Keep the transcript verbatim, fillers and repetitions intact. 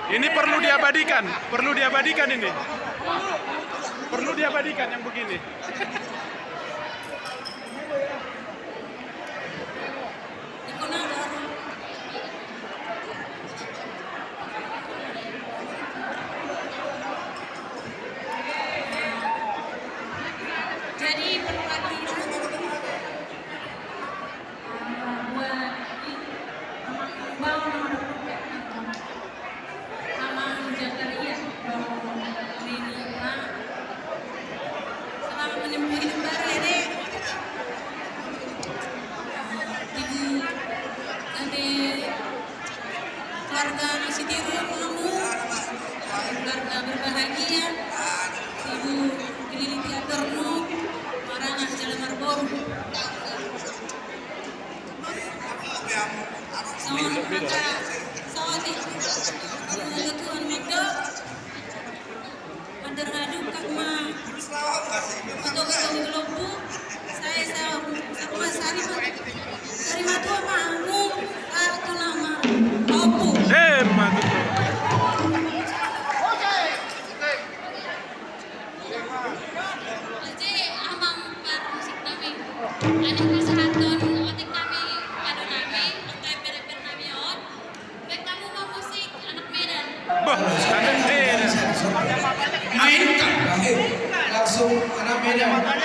Ini perlu diabadikan, perlu diabadikan ini. Perlu diabadikan yang begini. Jadi, perlu lagi. Amang Zakaria, Bang Neni, Bang. Selamat menempuh hidup baru ya, Dek. Ibu, kami keluarga na sitiru, Mamu, keluarga berbahagia, Ibu dililiti atormu, marana jala marboru. Eh, mati. Jadi, amang parmusik nami. Anak pasahaton otik nami, pado nami, angka ember-ember nami on. Baik kamu mau musik, anak Medan. Bah, anak Medan. Main kan? Langsung anak Medan.